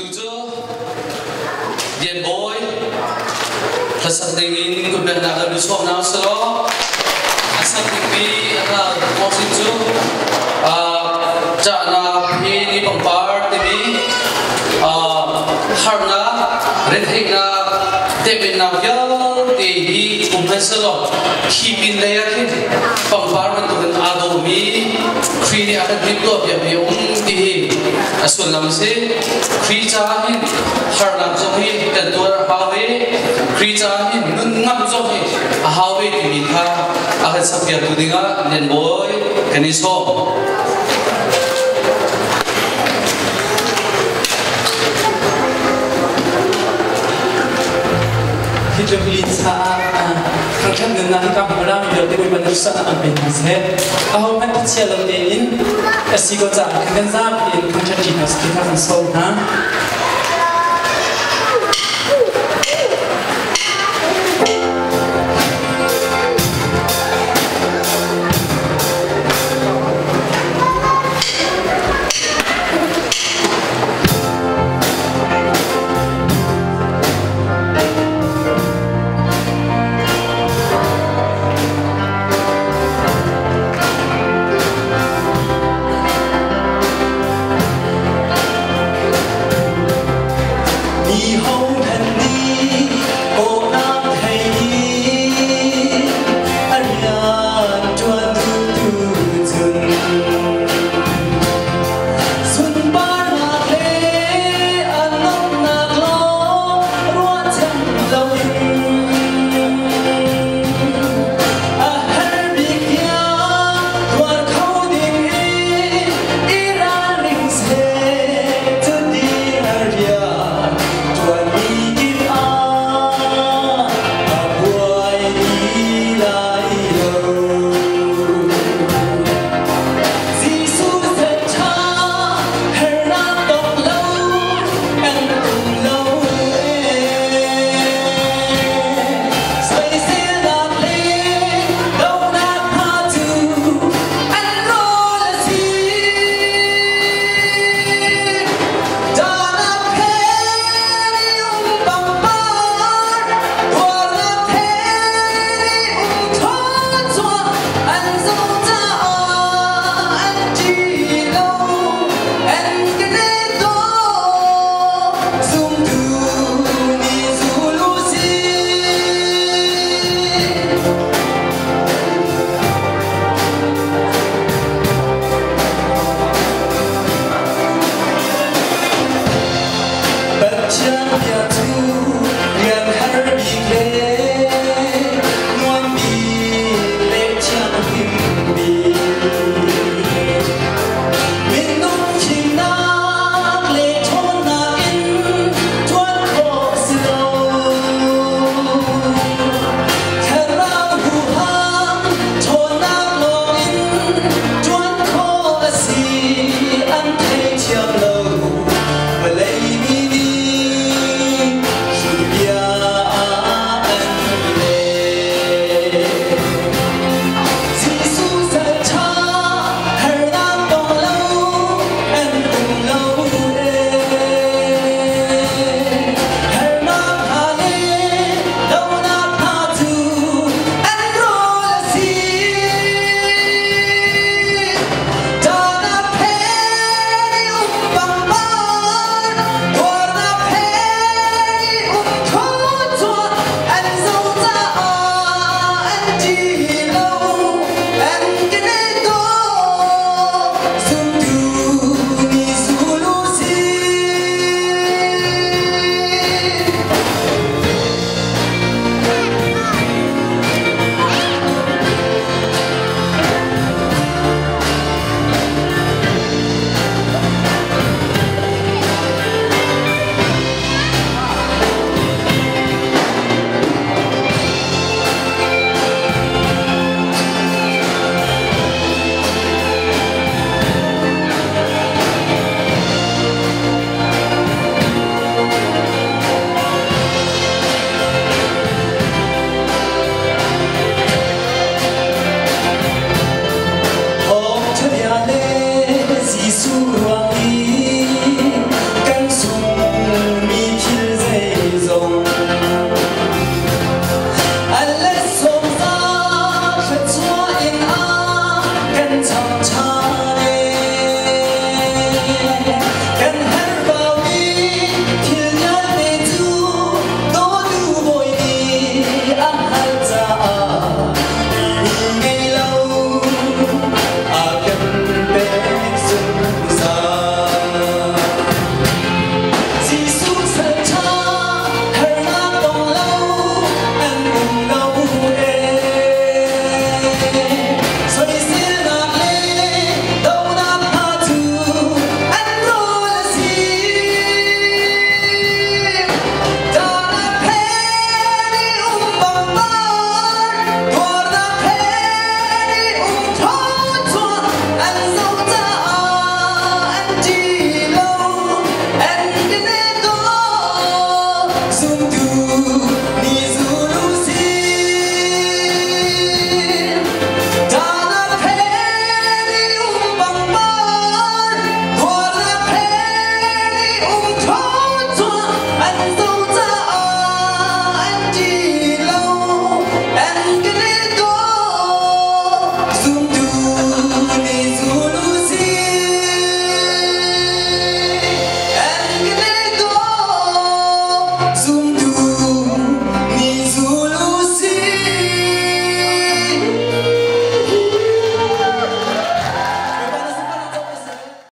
Atu cu Lian Bawi hlasak ding in kutbennak kan chuak hna usih a sak dingmi a hla thawngsin cu cahnak hi ni pangpar timi harnak retheihnak temhinnak vialte hi um hmanh selaw khi pin lei ah khin pangpar bantukin aa dawmi Khrih nih a kan timhtuah piakmi a um ti hi a sullam a si. Khrih caah hin harnak zong hi kan tuar a hau ve. Khrih caah hin nun ngam zong hi a hau ve timi kha a kan sakpiaktu dingah Lian Bawi kan i sawm. Hi tluk linsa ah thangṭhat nunnak hi ka hmu rami vialte Bawipa nih ruahnak an pe hna seh. Ahohmanh thachia lo tein a si ko caah khan kan zapi in thangṭhat ṭi hna seh ti kha kan sawm hna. Mi hohmanh nih kawhnak thei i a rian ṭuan duhtu cun sunparnak he a nuamhnak lawng ruahchan loin a har bik tiang tuar kho ding in i ralring seh cuti a rian ṭuanmi kip ah a buai ti lai lo. Jesuh ṭha hernak tong lo kan um lo ee. Soiselnak le donak hna cu an rawl a si. Dahnak he um pangpar, tuarnak he um thawchuah, an zoh caah an ṭih lo, an ka daw, zumtu nih zul u sih. Pathian bia cu